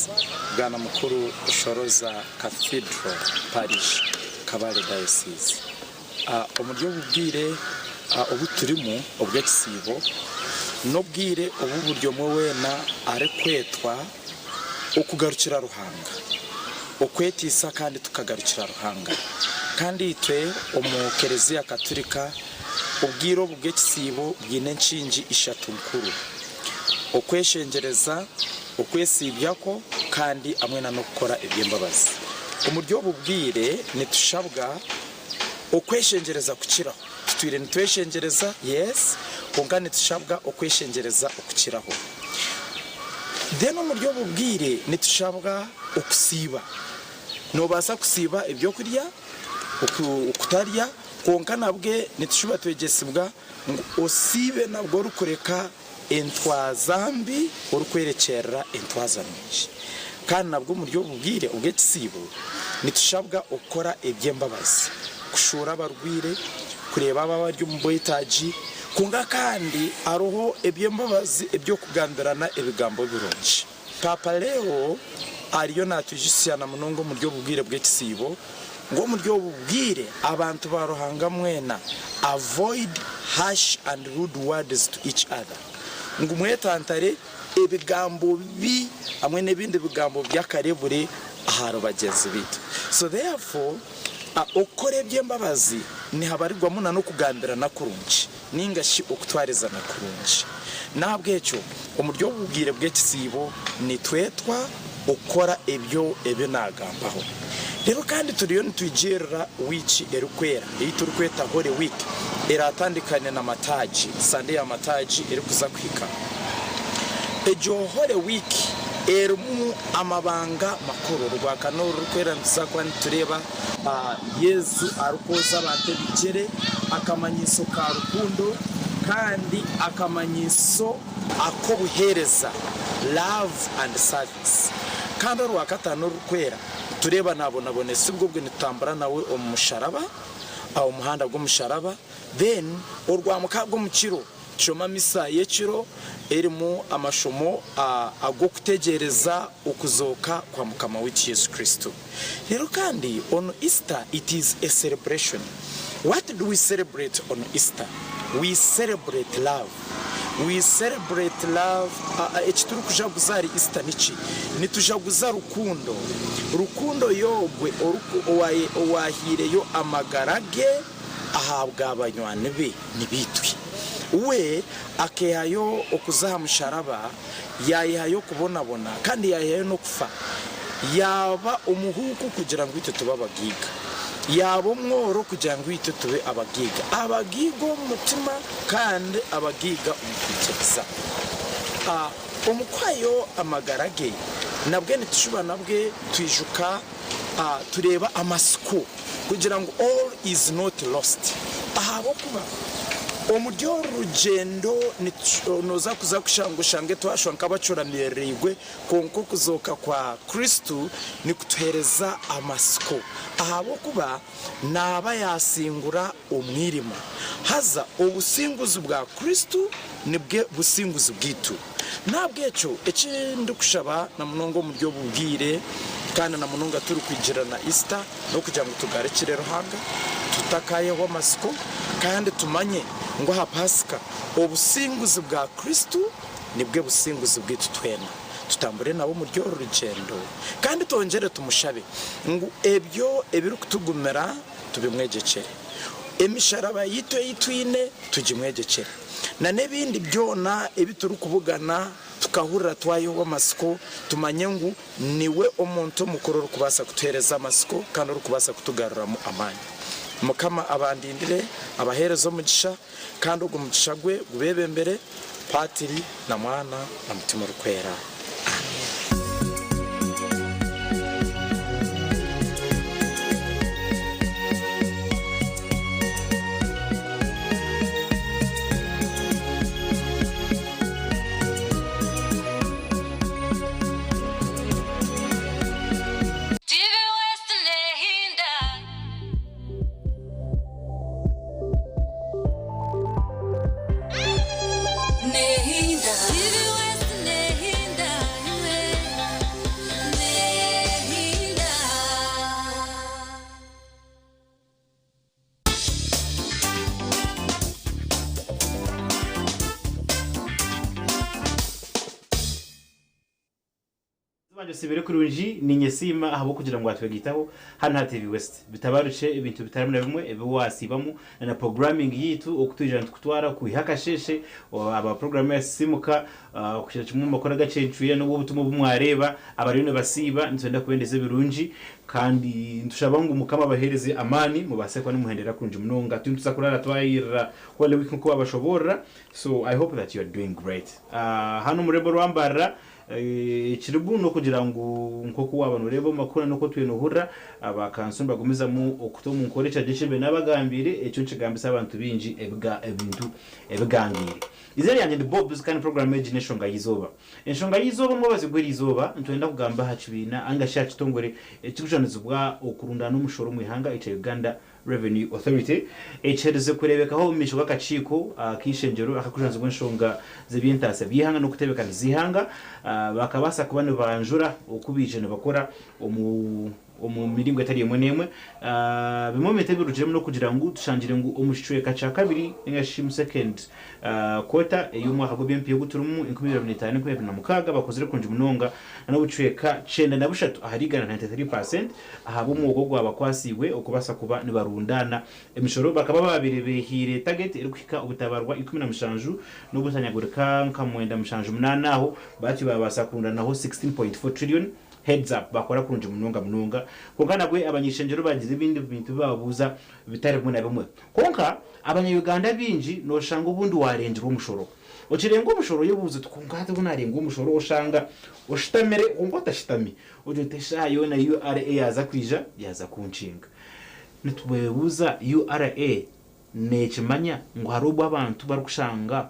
Francis, Bwana Mukuru Shoroza Cathedral Parish, Kabale Diocese. Omuri obu bwire obu turimu obw'ekisiibo, n'obwire obu buri omwe weena arikwetwa okugarukira Ruhanga, okwetiisa kandi tukagarukira Ruhanga. Kandi itwe omu Kereziya Katurika, obwire obu bw'ekisiibo bwine enkingi ishatu nkuru, okweshengyereza, okwesiibyakwo kandi hamwe na n'okukora eby'embabazi. Omuri obu bwire nitushabwa okweshengyereza kukiraho. Tutwire nitweshengyereza, yes, kwonka nitushabwa okweshengyereza okukiraho. Then omuri obu bwire nitushabwa okusiiba. Noobaasa kusiiba eby'okurya, okutarya, kwonka nabwe nitushuba twegyesibwa ngu osiibe nabwo orikureka entwaza mbi orikwerekyerera entwaza nungi. Kandi nabwo omuri obu bwire obw'ekisiibo, nitushabwa okukora eby'embabazi, kushuura abarwaire, kureeba abo abari omu bwetaagi, kwonka kandi hariho eby'embabazi eby'okugambirana ebigambo birungi. Paapa Leo ariyo naatwijutsya na munonga omuri obu bwire bw'ekisiibo ngu omuri obu bwire abantu ba Ruhanga mwena avoid harsh and rude words to each other ngu mwetantare ebigambo bibi hamwe n'ebindi bigambo by'akarebure ahari bagyenzi baitu. So therefore okukora eby'embabazi nihabarirwamu na n'okugambirana kurungi. Nainga shi okutwarizana kurungi. N'ahabw'ekyo, omuri obu bwire bw'ekisiibo nitwetwa okukora ebyo ebi naagambaho. Reero kandi turiyo nitwigirira wiiki erikwera ei turikweta Holy Week eraatandikane na Mataagi, Sande ya Mataagi erikuza kuhika. Egyo Holy Week erimu amabanga makuru. Orwakana orurikwera nituza kuba nitureeba Yesu arikwoza abantu ebigyere, akamanyiso ka rukundo kandi akamanyiso ak'obuheereza, love and service. Kandi orwakataano orurikwera nitureeba naabonabonesibwa obwo nitutambura nawe omu musharaba, omu muhanda gw'omusharaba, then orwamukaaga omu kiro Shoma Misa y'ekiro erimu amashomo ag'okutegyereza okuzooka kwa Mukama waitu Yesu Kristo. Reero kandi on Easter it is a celebration. What do we celebrate on Easter? We celebrate love. We celebrate love. Eki turikujaguza ahari Easter niki? Nitujaguza rukundo. Rukundo y'ogwe owahaireyo amagara ge ahabwa banywani be nibaitwe. We akeehayo okuza aha musharaba, yaayehayo okubonabona, kandi yaayehayo n'okufa, yaaba omuhuuku kugira ngu itwe tube abagaiga, yaaba omworo kugira ngu itwe tube abagaiga, abagaiga omu mutima kandi abagaiga omu kwikiriza. Omu kuhayo amagara ge, nabwe nitushuba nabwe twijuka tureeba amatsiko kugira ngu all is not lost ahabw'okuba omuri oru rugyendo noza kuza kushanga oshange twashwa nk'abacuramiririirwe kwonka okuzooka kwa Kristo nikutuheereza amatsiko ahabw'okuba naaba yaasingura omwirima haza obusinguzi bwa Kristo nibwe businguzi bwaitu. N'ahabw'ekyo eki ndikushaba na munonga omuri obu bwire kandi na munonga turikwigirana Isita n'okugira ngu tugarukire Ruhanga tutakaayehwa amatsiko kandi tumanye ngu aha Paasika obusinguzi bwa Kristo nibwe businguzi bwaitu twena. Tutambure nawe omuri oru rugyendo kandi twongyere tumushabe ngu ebyo ebirikutugumira tubimwegyekyere. Emisharaba yaitu ei twine tugimwegyekyere. Na n'ebindi byona ebi turikubugana tukahurira twayehwa amatsiko, tumanye ngu niwe omuntu omukuru orikubaasa kutuheereza amatsiko kandi orikubaasa kutugaruramu amaani. Mukama abandindire, abaheereze omugisha, kandi ogwo mugisha gwe gubeebembere, Paatiri na Mwana na Mutima Orikwera. Amiina. TV West nehinda. Nehinda. TV West nehinda. Tubanje osiibire kurungi, ninyesiima ahabw'okugira ngu watwegaitaho hanu aha TV West. Bitabarukye ebintu bitari bimwe na bimwe ebi wasiibamu na programming yaitu oku twija nitukutwara kwiha akasheeshe, aba program yasisiimuka kuhikira kimwe omu makuru agacencwire n'obu obutumwa obu mwareeba abariyo nibasiiba nitwenda kubendeza ebirungi kandi nitushaba ngu Mukama abaheereze amaani mubaase kuba nimuhendera kurungi munonga. Turiyo nituza kuraara twayirira Holy Week nk'oku babashoboorora so I hope that you are doing great. Hanu omu rurembo rwa Mbarara Ekirimu n'okugira ngu nk'oku waaba nooreeba omu makuru n'oku otwire noohurira, aba kanso nibagumizamu okuta omu nkora ekiragiro eki mbaire naabagambiire, ekyo nikigambisa abantu baingi ebintu ebigangaire. Eiziina ryangye ndi Bobs kandi puroguraamu egi n'Enshonga y'eizooba. Enshonga y'eizooba omwebazyo gw'eriizooba nitwenda kugamba aha kibiina anga shi aha kitongore ekirikujwanizibwa okurundaana omushoro omu ihanga ekya Uganda Revenue Authority ekiherize kureebekaho omu maisho g'akakiiko k'eishengyero akarikujwanzibwa enshonga z'eby'entaasya by'eihanga n'okutebeekanisa eihanga bakabaasa kuba nibanjura oku baije nibakora omu omu miringo etari emwe n'emwe. Bimwe omu bintu ebirugiremu n'okugira ngu tushangire ngu omu kicweka kya kabiri ninga shi omu second quarter ey'omwaka gw'eby'empiiha ogu turimu 2025, 2026 bakozire kurungi munonga n'obucweka 93 ahari igana, 93%, Ahabw'omwoga ogwabakwasiibwe okubaasa kuba nibarundaana emishoro, bakaba baabaire beehaire tageti erikuhika obutabarwa 17 n'obutanyagurika nka mwenda mushanju munaana aho, batyo baabaasa kurundanaho 16.4 trillion. Heads up, baakora kurungi munonga munonga. Kwonka nabwe abany'ishengyero baagira ebindi bintu bi baababuuza bitari bimwe na bimwe. Kwonka, abanya-Uganda abaingi nooshanga obundi waarengirwe omushoro. Okirenga omushoro oyebuuza oti kwonka hati obu naarenga omushoro oshanga oshutamire kwonka otashutami. Ogira oti eshaaha yoona URA yaaza kwija yaaza kunkinga. Nitwebuuza URA neekimanya ngu hariho obu abantu barikushanga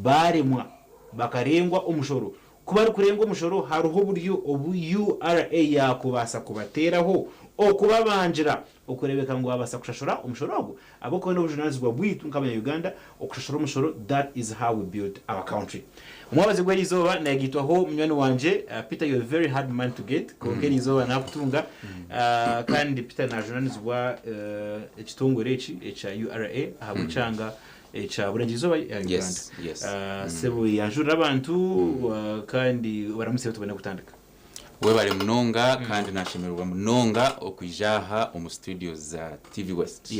baaremwa bakarengwa omushoro? Ku barikurengwa omushoro hariho oburyo obu URA yaakubaasa kubateeraho okubabangira okureebeka ngu baabaasa kushashura omushoro ogwo? Ahabw'okuba n'obujunaanizibwa bwaitu nk'abanya-Uganda okushashura omushoro, that is how we build our country. Omwabazyo gw'eriizooba naagaitwaho munywani wangye Peter, you're a very hard man to get, kwonka eriizooba naakutunga kandi Peter naajunaanizibwa ekitongore eki ekya URA ahabw'ekyanga ekya Burengyeizooba ya Uganda. Sebo yanjurira abantu kandi obaramutseho tubone kutandika. Webare munonga kandi nashemererwa munonga okwija aha omu studios za TV West.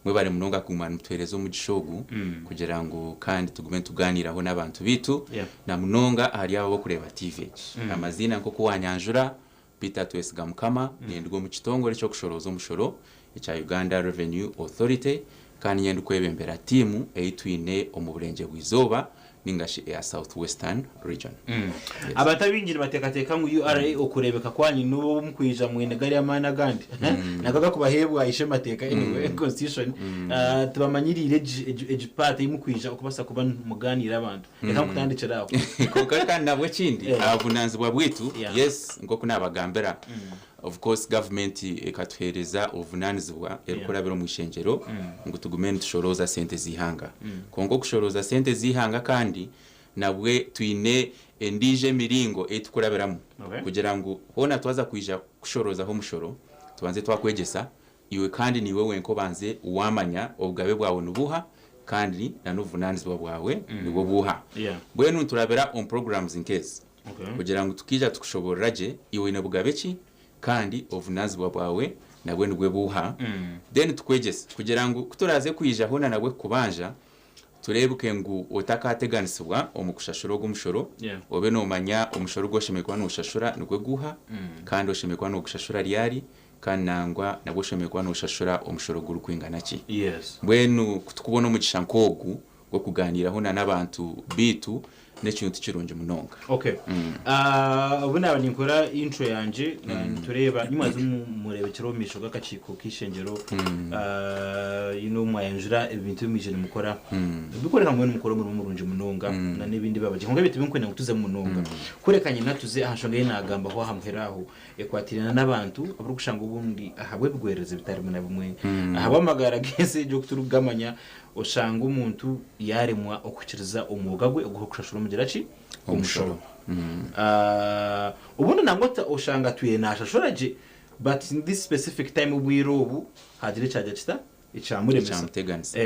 Mwebare munonga kuguma nimutuhereza omugisha ogu kugira ngu kandi tugume nituganiraho n'abantu baitu na munonga ahari abo abokureeba TV egi. Amaziina nkoku wanyanjura, Peter Twesiga Mukama, ninduga omu kitongore ekyokushorooza omushoro ekya Uganda Revenue Authority kandi niinye ndikwebembera tiimu ei twine omu Burengye bw'Eizooba ninga shi eya South Western Region. Yes. Abantu abaingi nibateekateeka ngu URA okureebeka kwanyu n'obu mukwija mwine gari amaani agandi nago agakubaheebwa Ishemateeka anyway constitution tibamanyiriire egi egi egi part ei mukwija okubaasa kuba nimugaaniira abantu. Reka nkutandikire aho. Kwonka kandi nabwo ekindi Eh. aha buvunaanizibwa bwaitu Yeah. yes nk'oku naabagambira Of course government ekatuhereza obuvunanizibwa erikurabira omu ishengyero ngu tugume nitushorooza sente z'eihanga. Kwonka okushorooza sente z'eihanga kandi nabwe twine endiijo emiringo ei tukurabiramu kugira ngu hoona twaza kwija kukushoroozaho omushoro tubanze twakwegyesa iwe kandi niiwe wenka obanze waamanya obugabe bwawe nibuuha kandi na n'obuvunanizibwa bwawe nibwo buuha. Mbwenu niturabira omu programs nk'ezi. Kugira ngu tukaija tukushoboorora gye iwe oine bugabe ki kandi obuvunanizibwa bwawe nabwe nibwe buuha then tukwegyese kugira ngu ku turaaze kwija hoona nabwe kukubanja tureebeke ngu otakateganisibwa omu kushashura ogu omushoro obe noomanya omushoro ogu oshemereire kuba nooshashura nigwe guuha kandi oshemereire kuba noogushashura ryari kandi nangwa nabwe oshemereire kuba nooshashura omushoro gurikwingana ki. Mbwenu ku tukubona omugisha nk'ogu gw'okugaaniiraho na n'abantu baitu n'ekintu kirungi munonga. Okay. Obu naaba ninkora intro yangye, nitureeba nimwaza mureebekyera omu maisho g'akakiiko k'eishengyero, you know, mwayanjura ebintu ebi mwije nimukora. Bikworeka ngu mbwenu nimukora omurimo murungi munonga na n'ebindi ebi Kwonka ebyo tibinkwenda ngu tuzemu munonga. Kureka nyine tuze aha nshonga ei naagambaho aha muheru aho ekwatiraine n'abantu abarikushanga obundi ahabw'ebigwererezi bitari bimwe na bimwe, ahabw'amagara g'ensi egi oku turikugamanya, Oshanga omuntu yaaremwa okuhikiiriza omwoga gwe ogw'okushashura omugira ki? Omushoro. Obundi nangwa oshanga atwire naashashura gye but in this specific time obwire obu haagira ekyagira kita? Ekyamuremesa. Ekyamuteganisa.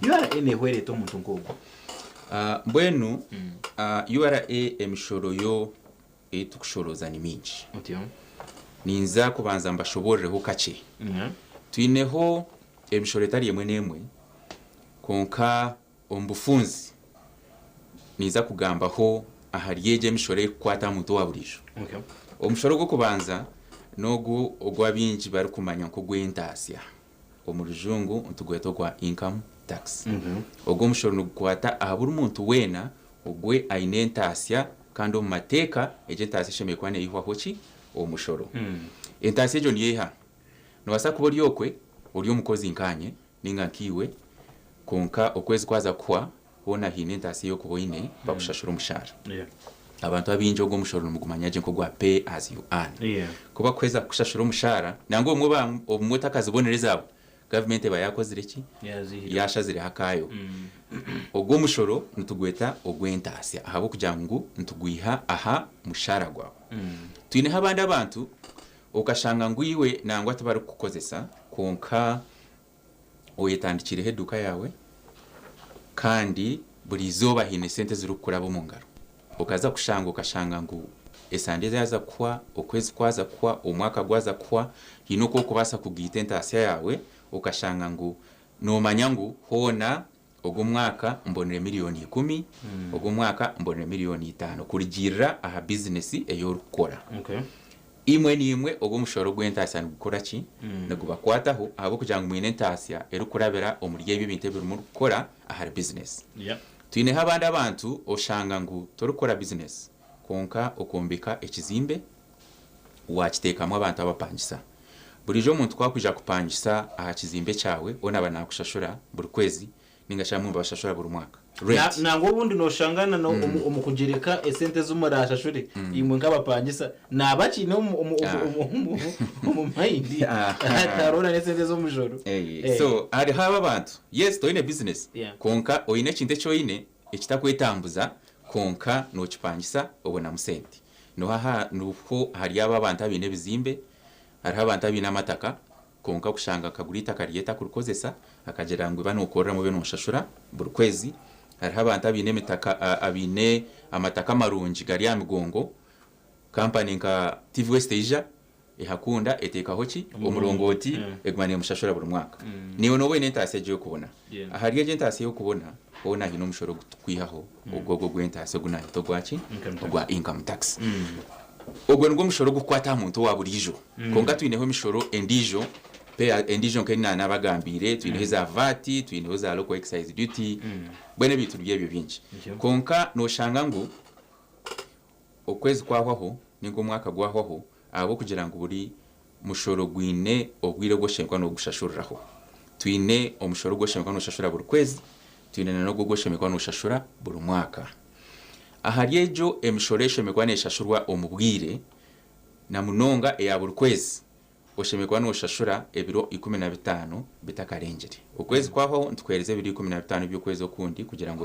URA neehwera eta omuntu nk'ogwo? Mbwenu URA emishoro yo. ei turikushorooza ni mingi. Ninza kubanza mbashoboororeho kakye. Twineho emishoro etari emwe n'emwe, kwonka omu bufunzi ninza kugambaho ahari egyo emishoro erikukwata aha muntu owa buriijo. Omushoro ogw'okubanza n'ogu ogu abaingi barikumanya nk'ogw'entaasya. Omu rujungu nitugweta ogwa income tax. Ogu omushoro nigukwata aha buri muntu weena ogwe aine entaasya kandi omu mateeka egyo entaasya eshemereire kuba neeyihwaho ki? Omushoro. Entaasya egyo niyo eha? Noobaasa kuba ori okwe ori omukozi nkaanye ninga nkaiwe kwonka okwezi kwaza kuhwa hoona haine entaasya ei orikuba oine bakushashura omushaara. Abantu abaingi ogwo omushoro nimugumanya gye nk'ogwa pay as you earn. Ku bakuheza kukushashura omushaara, nangwa obumwe obumwe otakazibonire ezaawe, gavumenti eba yaakozire ki? Yaashazireho akaayo. Ogwo omushoro nitugweta ogw'entaasya ahabw'okugira ngu nitugwiha aha mushaara gwawe. Twineho abandi abantu okashanga ngu iwe nangwa tibarikukukozesa kwonka oyetandikiireho eduuka yaawe kandi buri izooba haine esente ezirikukuraba omu ngaro. Okaza kushanga okashanga ngu esande yaaza kuhwa, okwezi kwaza kuhwa, omwaka gwaza kuhwa, haine oku orikubaasa kugaita entaasya yaawe okashanga ngu noomanya ngu hoona ogu omwaka mbonire miriyoni ikumi, ogu omwaka mbonire miriyoni itaano kurugiirira aha bizinesi ei orikukora. Imwe naimwe ogu omushoro gw'entaasya nigukora ki? Nigubakwataho ahabw'okugira ngu mwine entaasya erikurabira omuri ebyo ebintu ebi murikukora ahari bizinesi. Twineho abandi abantu oshanga ngu torikukora bizinesi kwonka okombeka ekizimbe waakiteekamu abantu abapangisa. Buriijo omuntu ku akwija kupangisa aha kizimbe kyawe, we naaba naakushashura buri kwezi ninga shi abamwe nibabashashura buri mwaka. Rent. Nangwa obundi nooshanga na omu kugyereka esente ezi muraashashure imwe nk'abapangisa naaba akiine omu mayindi atariho na n'esente z'omushoro. So hariho abo abantu, yes toine bizinesi kwonka oine ekintu eki oine ekitakwetambuza kwonka nookipangisa obonamu sente. Niho hari abo abantu abaine ebizimbe, hariho abantu abaine amataka Kwonka kushanga akagura eitaka rye takurikozesa, akagira ngu iba nokoreramu obe noshashura buri kwezi. Hariho abantu abaine emitaka abaine amataka marungi gari aha migongo, kampani nka TV West eija ehakunda eteekaho ki? Omurongoti eguma nemushashura buri mwaka. Naiwe noba oine entaasya egyo ey'okubona. Ahari egyo entaasya ey'okubona, hoona haine omushoro ogu tukwihaho ogwo ogwo ogw'entaasya ogu nayeta ogwa ki? Ogwa income tax. Ogwo nigwo mushoro ogukukwata aha muntu owa buriijo. Kwonka twineho emishoro endiijo, endiijo nk'ei naanabagambiire, twineho eza VAT, twineho za Local Excise Duty, mbwenu ebintu nibyo ebyo bingi. Kwonka nooshanga ngu okwezi kwahwaho nainga omwaka gwahwaho, ahabw'okugira ngu buri mushoro gwine obwire obu oshemereire kuba noogushashuriraho. Twine omushoro ogu oshemereire kuba nooshashura buri kwezi, twine n'ogwo ogu oshemereire kuba nooshashura buri mwaka. Ahari egyo emishoro eshemereire kuba neeshashurwa omu bwire, na munonga eya buri kwezi, oshemereire kuba nooshashura ebiro 15 bitakarengire. Okwezi kwahwaho nitukuheereza ebiro 15 eby'okwezi okundi kugira ngu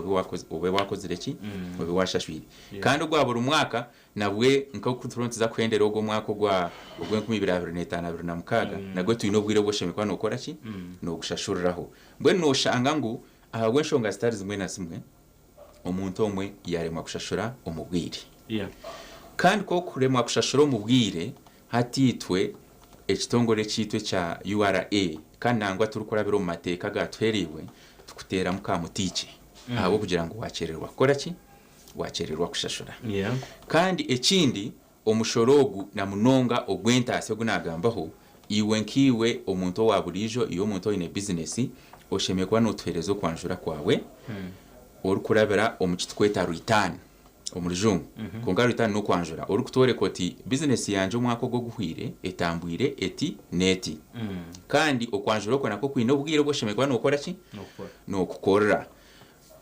obe waakozire ki? Obe waashashwire. Kandi ogwa buri mwaka nabwe nk'oku turiyo nituza kuhendera ogu omwaka ogwa ogw'enkumi ibiri abiri n'etaano abiri na mukaaga, nagwo twine obwire obu oshemereire kuba nookora ki? Noogushashuriraho. Mbwenu nooshanga ngu ahabw'enshonga zitari zimwe na zimwe, omuntu omwe yaaremwa kushashura omu bwire. Kandi ku okuremwa kushashura omu bwire, hati itwe ekitongore kyaitu ekya URA kandi nangwa turikurabira omu mateeka agaatuhereirwe, tukuteeramu ka mutiikye ahabw'okugira ngu waakyererwa kukora ki? Waakyererwa kushashura. Kandi ekindi, omushoro ogu na munonga ogw'entaasya ogu naagambaho, iwe nkaiwe omuntu owa buriijo, iwe omuntu oine bizinesi, oshemereire kuba nootuheereza okwanjura kwawe orikurabira omu ki turikweta return omu rujungu. Kwonka return n'okwanjura orikutworeka oti bizinesi yangye omwaka ogu oguhweire etambwire eti n'eti. Kandi okwanjura okwo nakwo kwine obwire obu oshemereire kuba nookora ki? Nookukorera.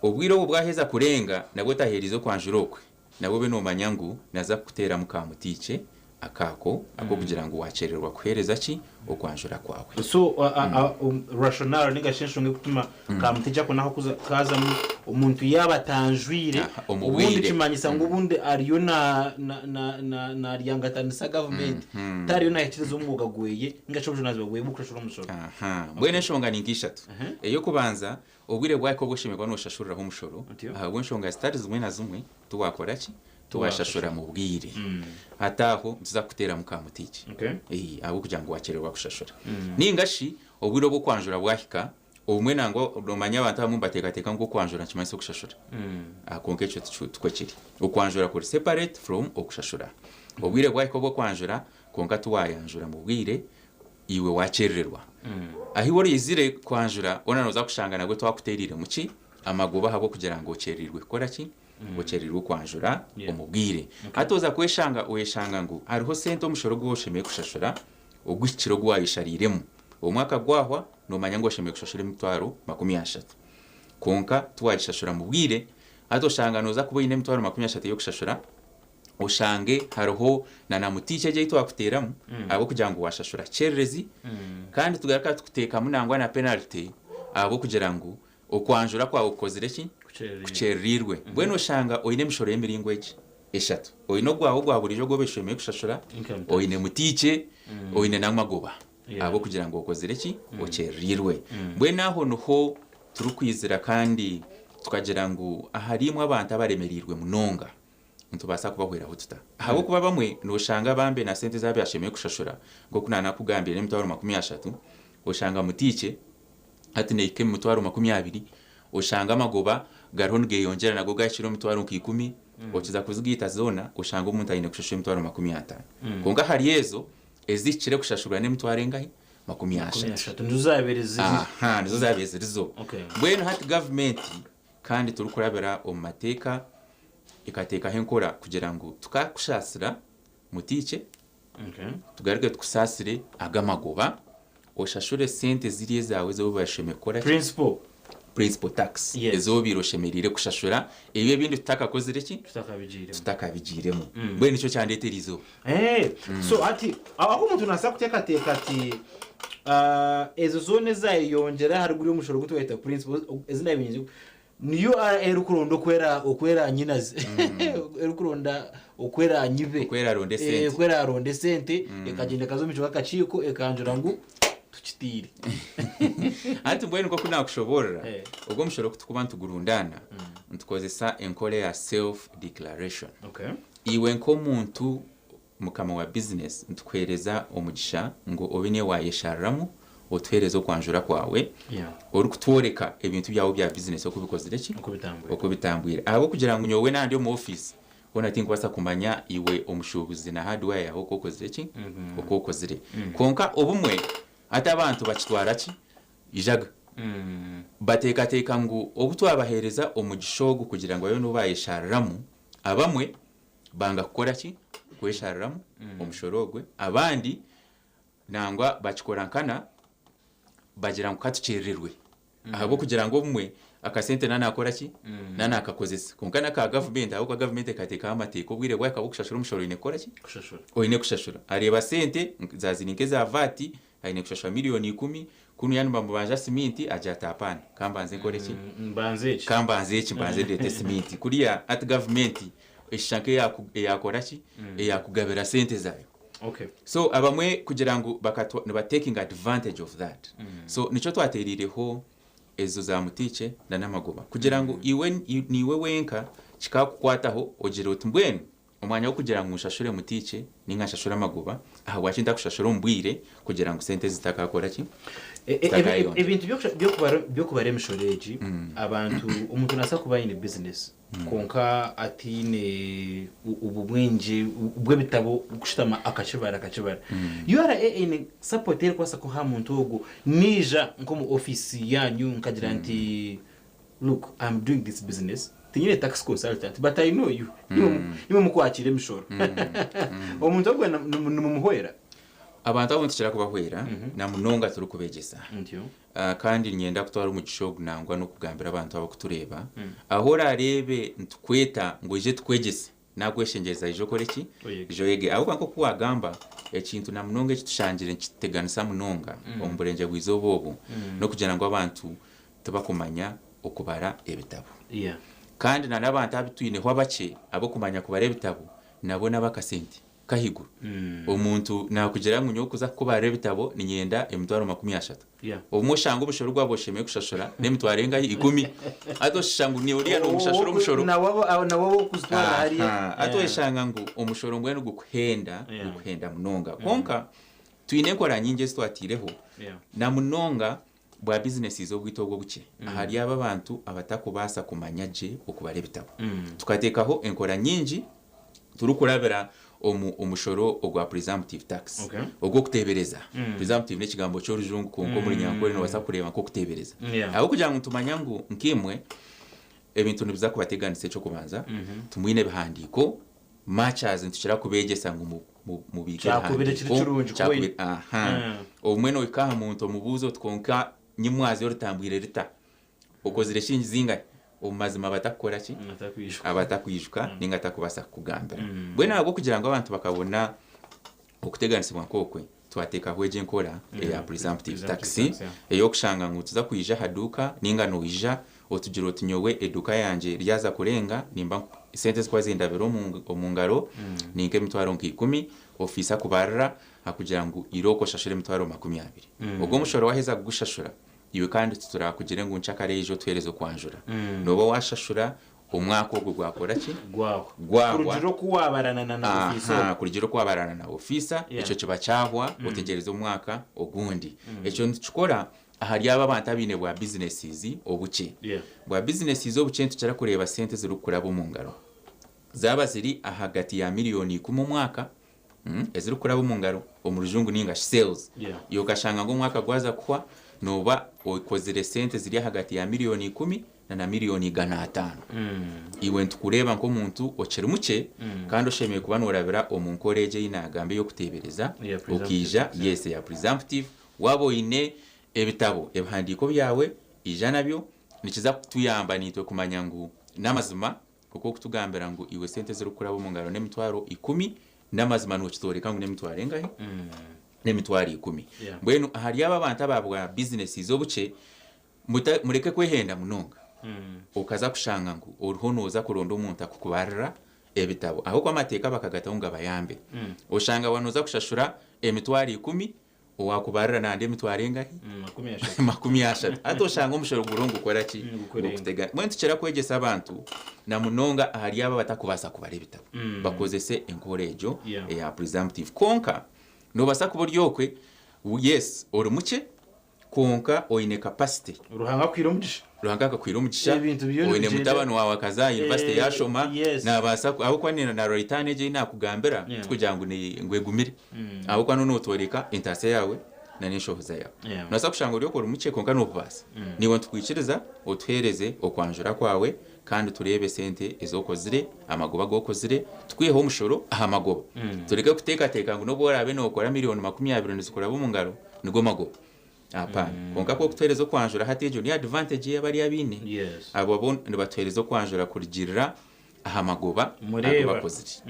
Obwire obu bwaheza kurenga nabwo otaheerize okwanjura okwe, Nabwo obe noomanya ngu naza kukuteeramu ka mutiikye akaako ak'okugira ngu waakyererwa kuheereza ki? Okwanjura kwawe. So rationale ninga shi enshonga erikutuma ka mutiikye ako naho kuza kaazamu omuntu yaaba atanjwire Aha, omu obundi bwire. kimanyisa ngu obundi ariyo na na na na naryangatanisa gavumenti tariyo nahikiriza omwoga gweye ninga shi obujunanizibwa bweye bw'okushashura omushoro. Aha. Mbwenu enshonga ni nk'ishatu. Ey'okubanza, obwire bwahika obu oshemereire kuba nooshashuriraho omushoro, Otyo. ahabw'enshonga zitari zimwe na zimwe, tiwaakora ki? Tiwashashura mu bwire. Hati aho nituza kukuteeramu ka mutiiki. Okay. Eh, ahabw'okugira ngu wakyererwa kushashura. Ninga shi obwire obw'okwanjura bwahika, obumwe nangwa noomanya abantu abamwe nibateekateeka ngu okwanjura nikimanyisa okushashura. Ah, kwonka ekyo tikyo tikwo kiri. Okwanjura kuri separate from okushashura. Obwire bwahika obw'okwanjura kwonka tiwayanjura mu bwire, iwe wakyerererwa. Ahu iwe oraizire kwanjura, hoona nooza kushanga nabwo twakuteereiremu ki? Amagoba ahabw'okugira ngu okyerereirwe kukora ki? Okyerereirwe kwanjura omu bwire. Hati oza kweshanga oyeshanga ngu hariho sente omushoro ogu oshemereire kushashura oguhikire ogu wayeshariiremu. Omwaka gwahwa noomanya ngu oshemereire kushashura emitwaro 30. Kwonka tiwagishashura mu bwire, hati oshanga nooza kuba oine emitwaro 30 ey'okushashura, oshange hariho na na mutiiki egi ei twakuteeramu ahabw'okugira ngu waashashura kyererezi kandi tugaruka tukuteekamu nangwa na penalty ahabw'okugira ngu okwanjura kwawe kukozire ki? Kukyerereirwe. Mbwenu oshanga oine emishoro y'emiringo egi eshatu. Oine ogwawe ogwa buriijo ogu oba kushashura, oine mutiikye, oine n'amagoba ahabw'okugira ngu okozire ki? Okyerereirwe. Mbwenu aho niho turikwizira kandi tukagira ngu ahari imwe abantu abaremereirwe munonga, nitubaasa kubahweraho tuta? Ahabw'okuba abamwe nooshanga bambe na sente ezi bashemereire kushashura nk'oku naanakugambire n'emitwaro 30, oshanga mutiikye hati neehika omu mitwaro 20, oshanga amagoba gariho nigeyongyera nago gahikire omu mitwaro nka 10, okiza kuzigaita zoona oshanga omuntu aine kushashura emitwaro 50. Kwonka ahari ezo ezihikire kushashurwa n'emitwaro engahi? 30. 30 nizo zaabaire ziri. Aha, nizo zaabaire ziri zo. Mbwenu hati gavumenti kandi turikurabira omu mateeka ekateekaho enkora kugira ngu tukakusaasira mutiikye, tugaruke tukusaasire ag'amagoba, oshashure sente ziri ezaawe ezi obaire oshemereire kukora ki? Principal. Principal tax. Ezi obaire oshemereire kushashura, ebyo ebindi tutakakozire ki? Tutakabigiiremu. Tutakabigiiremu. Mbwenu nikyo kyandeetera eizooba. Eh, so hati aho omuntu naabaasa kuteekateeka ati ah, ezo zoona ezayeyongyera ahari guri omushoro ogu twayeta principal ezi naabiire Ni URA erikuronda oku era oku eranyinaze erikuronda oku eranyibe Oku eraronde esente. Eh, oku eraronde esente ekagyenda ekaza omu maisho g'akakiiko ekangira ngu tukitiire. Hati mbwenu nk'oku naakushoboorora, Eh. ogwo omushoro ku turikuba nitugurundaana, nitukozesa enkora eya self declaration. Okay. Iwe nk'omuntu mukama wa bizinesi, nitukuheereza omugisha ngu obe niiwe waayeshariramu otuheereze okwanjura kwawe Yeah. orikutworeka ebintu byawe bya bizinesi oku bikozire ki? Oku bitambwire. Oku bitambwire. Ahabw'okugira ngu nyowe naaba ndi omu ofiisi, hoona tinkubaasa kumanya iwe omushuubuzi na hardware yaawe oku okozire ki? Oku okozire. Kwonka obumwe hati abantu bakitwara ki? Ijaga. Bateekateeka ngu obu twabaheereza omugisha ogu kugira ngu babe nibo baayeshariramu, abamwe banga kukora ki? Kweshariramu omushoro ogwe. Abandi nangwa bakikora nkana bagira ngu katukyerererwe ahabw'okugira ngu obumwe akasente na nakora ki? Na nakakozesa. Kwonka n'aka gavumenti ahabw'okuba gavumenti ekateekaho amateeka obwire bwahika bw'okushashura omushoro oine kukora ki? Kushashura. Oine kushashura. Areeba sente zaziri nk'eza VAT aine kushashura miliyoni 10, kunu yaaba nibamubanja siminti agira ati apaana kambanze nkore ki? Mbanze eki. Kambanze eki mbanze ndeete siminti. Kuriya hati gavumenti eshusha nk'eyakora ki? Eyakugabira sente zaayo. So abamwe kugira ngu bakatwa niba taking advantage of that. So nikyo twatereireho ezo za mutiikye na n'amagoba kugira ngu iwe niiwe wenka kikakukwataho ogire oti mbwenu omwanya gw'okugira ngu nshashure mutiikye ninga nshashure amagoba ahabwaki ntakushashura omu bwire kugira ngu sente zitakakora ki? Zitakayeyongyera. Ebintu by'okubara emishoro egi abantu omuntu naabaasa kuba aine bizinesi kwonka ataine obu bwengye bw'ebitabo kushutama akakibara akakibara. URA eine support erikubaasa kuha muntu ogwo naija nk'omu ofiisi yaanyu nkagira nti look I'm doing this business tinyine tax consultant but I know you nimwe mukwakiira emishoro. Omuntu ogwo nimumuhwera? Abantu abo nitukira kubahwera na munonga turikubeegyesa. Ntyo. Kandi niinyenda kutwara omugisha ogu nangwa n'okugambira abantu abarikutureeba, ahu oraareebe nitukweta ngu oije tukwegyese, naakweshengyereza ija okore ki? Oyege. Ija oyege. Ahabw'okuba nk'oku waagamba, ekintu na munonga eki tushangire nikituteganisa munonga omu burengyerwa-izooba obu, n'okugira ngu abantu tibakumanya okubara ebitabo. Kandi na n'abantu abu twineho abakye ab'okumanya kubara ebitabo, nabo n'ab'akasente. k'ahaiguru. Omuntu naakugira ngu nyowe kuza kukubarira ebitabo niinyenda emitwaro 30. Yeah. Obumwe oshanga omushoro gwaba oshemereire kushashura n'emitwaro engahi? Ikumi. Hati oshusha ngu ni oriya noomushashura omushoro. Nawe ow'okuzitwara hariya. Aha, hati oyeshanga ngu omushoro mbwenu gukuhenda, gukuhenda munonga. Kwonka twine enkora nyingi ezi twataireho na munonga bwa bizinesis obwaitu obwo obukye ahari abo abantu abatakubaasa kumanya gye okubara ebitabo. Tukateekaho enkora nyingi turikurabira omu omushoro ogwa presumptive tax Okay. ogw'okuteebereza. Presumptive n'ekigambo ky'orujungu kwonka omu Runyankore noobaasa kureeba nk'okuteebereza. Ahabw'okugira ngu nitumanya ngu nkaimwe ebintu nibiza kubateganisa eky'okubanza, timwine bihandiiko, much as nitukira kubeegyesa ngu mubiike Kyakubire kiri ebihandiiko, kirungi kuba oine. kyakubire aha. Obumwe nohika aha muntu omubuuze oti kwonka nyimwazi oritambwire rita? Okozire shiringi zingahi? Omu mazima aba atakukora ki? Atakwijuka. Aba atakwijuka ninga atakubaasa kukugambira. Mbwenu ahabw'okugira ngu abantu bakabona okuteganisibwa nk'okwe, twateekaho egyo enkora eya presumptive tax Presumptive tax, yeah. ey'okushanga ngu tuza kwija aha duuka ninga noija otugira oti nyowe eduuka yangye ryaza kurenga nimba sente ezikuba zindabire omu ngaro ni nk'emitwaro nka ikumi, ofiisa akubarira akugira ngu irooko oshashure emitwaro 20. Ogwo omushoro waheza kugushashura, iwe kandi titurakugire ngu nkyakare ija otuheereze okwanjura. Nooba waashashura omwaka ogwo gwakora ki? Gwahwa. Gwahwa. Kurugiirira oku waabarana na ofiisa Aha, ogwo. kurugiirira oku waabarana na ofiisa, Yeah. ekyo kiba kyahwa, otegyereza omwaka ogundi. Ekyo nitukikora ahari abo abantu abaine bwa businesses obukye. Yeah. Bwa businesses obukye nitukira kureeba sente ezirikukuraba omu ngaro. Zaaba ziri ahagati ya 10,000,000 omwaka, ezirikuraba omu ngaro omu rujungu ninga shi sales. Yeah. Iwe okashanga ngu omwaka gwaza kuhwa nooba okozire sente ziri ahagati ya 10,000,000 na na 500,000,000. Iwe nitukureeba nk'omuntu okiri mukye kandi oshemereire kuba noorabira omu nkora egyo ei naagamba ey'okuteebereza, Eya presumptive. okaija, yes, eya presumptive. Waaba oine ebitabo, ebihandiiko byawe, ija nabyo, nikiza kutuyamba naitwe kumanya ngu n'amazima Oku okutugambira ngu iwe sente ezirikukuraba omu ngaro n'emitwaro ikumi, n'amazima nokitworeka ngu n'emitwaro engahi? N'emitwaro ikumi. Yeah. Mbwenu ahari abo abantu aba bwa businesses obukye, muta, mureke kwehenda munonga. Okaza kushanga ngu oriho noza kuronda omuntu akukubarira ebitabo. Ahabw'okuba amateeka bakagataho ngu gabayambe. Oshanga waaba noza kushashura emitwaro ikumi, Owaakubarira nandi emitwaro engahi? 30. 30. Hati oshanga omushoro guriho nigukora ki? Nigukurenga. Nigukutega. Mbwenu tukira kwegyesa abantu na munonga ahari abo abatakubaasa kubara ebitabo bakozese enkora egyo eya presumptive. Kwonka noobaasa kuba ori okwe, yes ori mukye kwonka oine capacity. Ruhanga akuhaire omugisha. Ruhanga akakuhaire omugisha, Ebintu byona oine nibigyenda. mutabani waawe akaza aha university Eh, yaashoma, yes. naabaasa ku- ahabw'okuba ni na return egyo ei naakugambira, Yeah. tikugira ngu ni- ngu egumire. Ahabw'okuba n'obu nootworeka entaasya yaawe na n'enshohoza yaawe. Yeah. Noobaasa kushanga ori okwo ori mukye kwonka noobibaasa. Naiwe nitukwikiriza otuheereze okwanjura kwawe kandi tureebe sente ezi okozire, amagoba agu okozire, tukwiheho omushoro aha magoba. Tureke kuteekateeka ngu n'obu oraabe nookora 20,000,000 nizikuraba omu ngaro, nigo magoba. Hapana. Kwonka ku orikutuheereza okwanjura hati egyo ni advantage ei abari abaine. Yes. Abo bo nibatuheereza okwanjura kurugiirira aha magoba agu Mureeba. bakozire.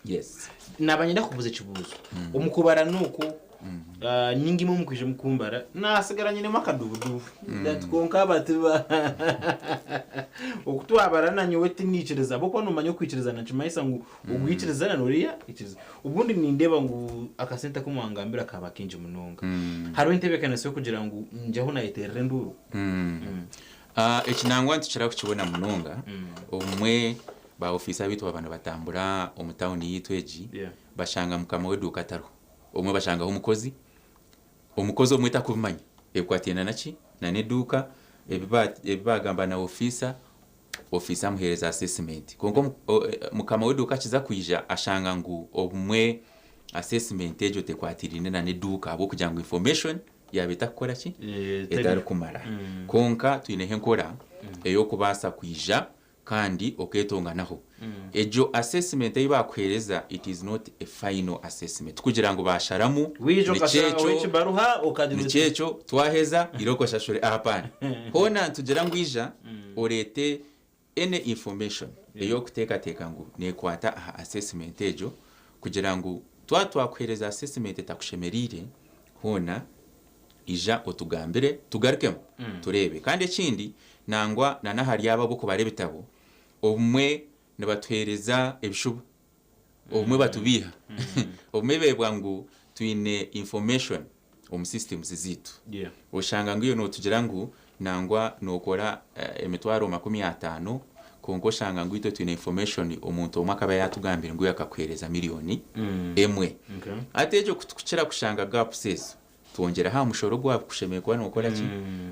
Yes. Naaba nyenda kubuuza ekibuuzo. Omu kubara n'oku, ah, nyinga imwe omu kwija omu kumbara, naasigara nyinemu akadubudubu. That kwonka aba tiba oku twabara na nyowe tiniikiriza ahabw'okuba noomanya okwikirizana nikimanyisa ngu Ogwikirizana n'oriya ikiriza. Obundi nindeeba ngu akasente aku mwangambira kaaba kaingi munonga. Hariho entebeekanisa y'okugira ngu ngyeho nayeteerera enduuru? Eki nangwa nitukira kukibona munonga. Obumwe ba ofiisa baitu baaba nibatambura omu tawuni yaitu egi, bashanga mukama w'eduuka atariho. Obumwe bashangaho omukozi, omukozi obumwe takubimanya ebikwatiraine na ki? Na n'eduuka, ebi baagamba na ofiisa, Ofiisa amuheereza assessment. Kwonka mukama w'eduuka akiza kwija ashanga ngu obumwe assessment egyo tekwatiraine na n'eduuka ahabw'okugira ngu information yaaba etarikukora ki? Etarikumara. Kwonka twineho enkora ey'okubaasa kwija kandi okeetonganaho. Egyo assessment ei baakuheereza it is not a final assessment. Tikugira ngu baasharamu Waija nikyo okashanga ekyo, w'ekibaruha okagira oti. nikyo ekyo twaheza irooko oshashure. Hapana. Hoona nitugira ngu ija oreete any information ei orikuteekateeka ngu neekwata aha assessment egyo kugira ngu twaba twakuheereza assessment etakushemereire, hoona ija otugambire tugarukemu tureebe. Kandi ekindi nangwa na n'ahari abo ab'okubara ebitabo, obumwe nibatuheereza ebishuba. Obumwe batubiiha, obumwe beebwa ngu twine information omu systems zaitu. Oshanga ngu iwe nootugira ngu nangwa nookora emitwaro 50, kwonka oshanga ngu itwe twine information omuntu omwe akaba yaatugambire ngu iwe akakuheereza miriyoni emwe. Hati egyo ku tukukira kushanga gaps ezo, Twongyeraho aha mushoro ogu waakushemereire kuba nookora ki?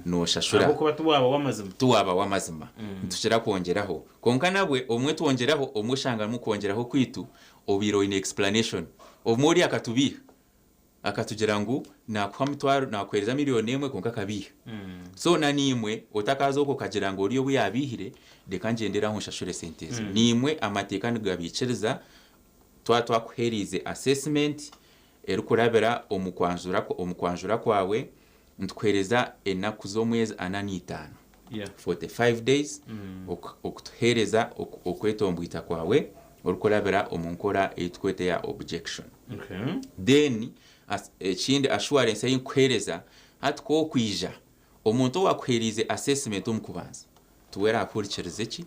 Nooshashura. Ahabw'okuba ti waaba w'amazima. Ti waaba w'amazima. Nitukira kwongyeraho. Kwonka nabwe, obumwe twongyeraho, obumwe oshanga harimu okwongyeraho kwaitu obaire oine explanation. Obumwe oriya akatubiiha. Akatugira ngu naakuha mitwaro, naakuheereza miriyoni emwe kwonka akabiiha. So na naimwe otakaaza okwo okagira ngu oriya obu yaabiihire, reka ngyendere aho nshashure sente ezo. Naimwe amateeka nigabaikiriza twaba twakuheereize assessment, Erikurabira omu kwanjura omu kwanjura kwawe, nitukuheereza enaku z'omwezi 45, 45 days, okutuheereza okwetombwita kwawe orikurabira omu nkora ei turikweta eya objection. Then ekindi assurance ei nkukuheereza, hati ku okwija, omuntu owakuheereize assessment omu kubanza, Tiwe araakuhurikirize ki?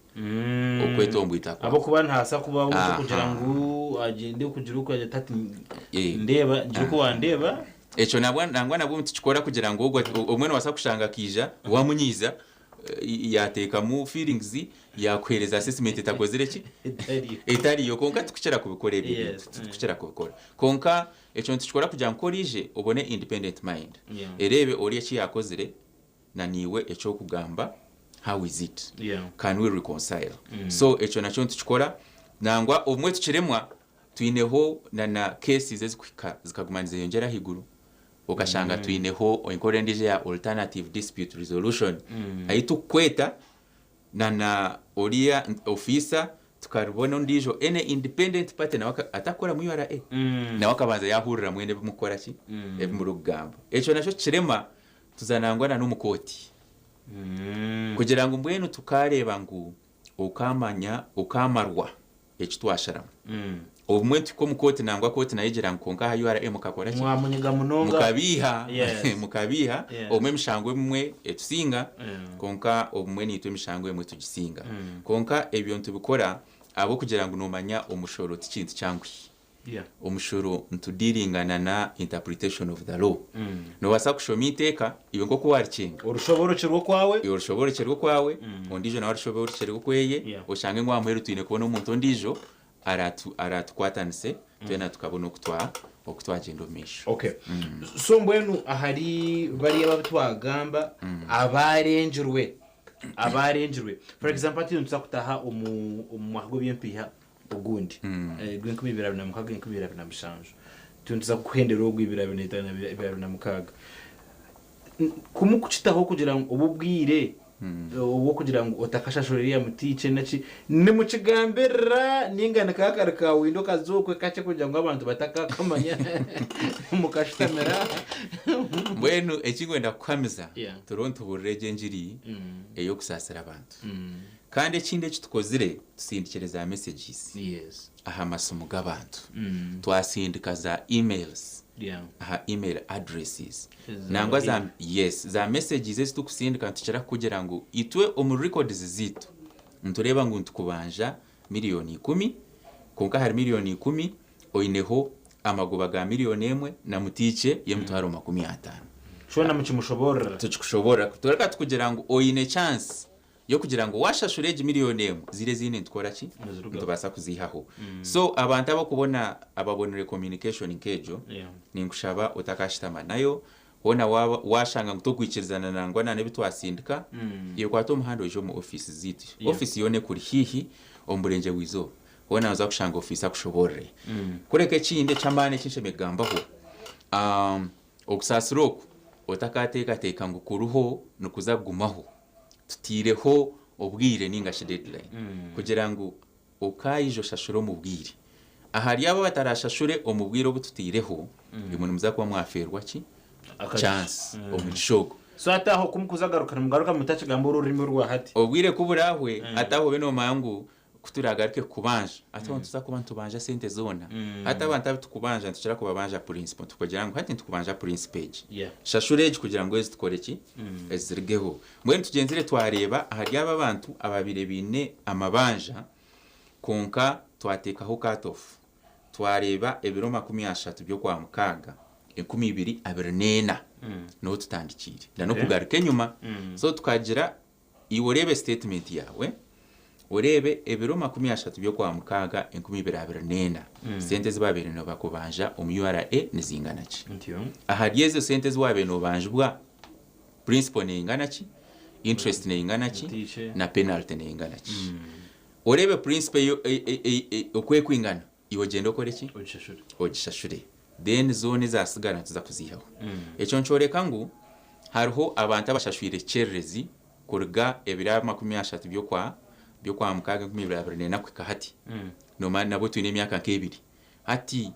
Okwetombwita kwawe. Ahabw'okuba nihabaasa kubaho nk'okugira ngu agyende kugira oku agira ati ndeeba, gira oku wandeeba. Ekyo nabwo nangwa nabwo nitukikora kugira ngu ogwo obumwe noobaasa kushanga akaija wamunyiiza yaateekamu feelings yaakuheereza assessment etakozire ki? Etariyo. Kwonka titukukira kubikora ebyo ebintu, titukukira kubikora. Kwonka ekyo nitukikora kugira ngu ku oraije obone independent mind ereebe ori eki yaakozire na niiwe ekyokugamba how is it can we reconcile so ekyo nakyo nitukikora nangwa obumwe tukiremwa twineho na na cases ezikuhika zikaguma nizeyongyera ahaiguru okashanga twineho enkora endiijo eya alternative dispute resolution ahi tukukweta na na oriya ofiisa tukaribona ondiijo any independent party nawe atakukora mu URA nawe akabanza yahurira mwena ebi mukukora ki ebi murikugamba ekyo nakyo kirema Tuza nangwa na n'omu kooti kugira ngu mbwenu tukaareeba ngu okaamanya okaamarwa eki twasharamu. Obumwe nituhika omu kooti nangwa kooti nayo egira ngu kwonka aha URA mukakora ki? Mwamunyiga munonga. Mukabiiha, Yes. mukabiiha. Yes. Obumwe emishango emwe etusinga kwonka obumwe naitwe emishango emwe tugisinga. Kwonka ebyo nitubikora ahabw'okugira ngu noomanya omushoro ti kintu kyanguhi. Omushoro nitudiringana na interpretation of the law. Nobaasa kushoma eiteeka iwe nk'oku warikinga. Orishoboorokyerwe okwawe. Iwe orishoboorokyerwe okwawe, ondiijo nawe arishoboorokyerwe okweye, oshange ngu aha muheru twine kubona omuntu ondiijo araatukwatanise twena tukabona oku twagyenda omu maisho. Okay. So mbwenu ahari bariya abu twagamba abaarengirwe, abaarengirwe. For example hati nituza kutaaha omu mwaka gw'eby'empiiha ogundi gw'enkumi ibiri abiri na mukaaga 2027 turiyo nituza kuhendera ogwa 2025 2026 Kumukukitaho kugira ngu obu obwire obw'okugira ngu otakashashura eriya mutiikye naki nimukigambirira ninga ni kakari ka windo kaza okwe kakye kugira ngu abantu batakakamanya mukashutamira Mbwenu eki nkwenda kukuhamiza, Yeah. turiho nitubuurira egyo engiri ey'okusaasira abantu. Kandi ekindi eki tukozire, tusindikire za messages Yes. aha masimu g'abantu. Twasindika za emails Yeah. aha email addresses. Eza Nangwa za, yes, za messages ezi tukusindika nitukira kukugira ngu itwe omu records zaitu nitureeba ngu nitukubanja 10,000,000 kwonka ahari 10,000,000 oineho amagoba ga 1,000,000 na mutiikye y'emitwaro 50. Kyona mukimushoboorora. Tukikushoboorora. Tureka tukugira ngu oine chance y'okugira ngu waashashura egi 1,000,000 ziri ezindi nitukora ki? Nizirugaho. Nitubaasa kuziihaho. So abantu abakubona ababonire communication nk'egyo, Yeah. ninkushaba otakashutama nayo, hoona waaba waashanga ngu tokwikirizana nangwa na n'ebi twasindika, iwe kwata omuhanda oije omu ofiisi zaitu. Yeah. Ofiisi yoona ekuri haihi omu Burengye bw'eizooba, hoona nooza kushanga ofiisa akushoboorore. Kureka ekindi eky'amaani eki nshemereire kugambaho, okusaasira oku otakaateekateeka ngu kuriho nikuza kugumaho. Tutaireho obwire ninga shi deadline kugira ngu okaija oshashure omu bwire. Ahari abo abatarashashure omu bwire obu tutaireho, imwe nimuza kuba mwafeerwa ki? Chance, omugisha ogwo. So hati aho ku mukuza garuka nimugaruka mutakigamba oru rurimi orwa hati? Obwire ku buraahwe, hati aho obe noomanya ngu Ku turaagaruke kukubanja, hati aho nituza kuba nitubanja sente zoona. Hati abantu abu tukubanja nitukira kubabanja principal, tukugira ngu hati nitukubanja principal egi. Shashura egi kugira ngu ezi tukore ki? Ezi zirugeho. Mbwenu tugyenzire twareeba ahari abo abantu ababaire baine amabanja kwonka twateekaho cut off. Twareeba ebiro 30 by'Okwamukaaga 2024 niho tutandikiire na n'okugaruka enyima. So tukagira iwe oreebe statement yaawe, oreebe ebiro 30 by'Okwamukaaga 2024 sente ezi baabaire nibakubanja omu URA nizingana ki? Ahari ezo sente ezi waabaire noobanjibwa, principal neingana ki, interest neingana ki, na penalty neingana ki? Oreebe principal eyo oku ekwingana, iwe ogyende okore ki? Ogishashure. Then zoona ezasigara nituza kuziihaho. Ekyo nikyoreka ngu hariho abantu abashashwire ekikyererezi kuruga ebiro 30 by'okwa by'Okwamukaaga 2024 kuhika hati. Noomanya nabwo twine emyaka nk'ebiri. Hati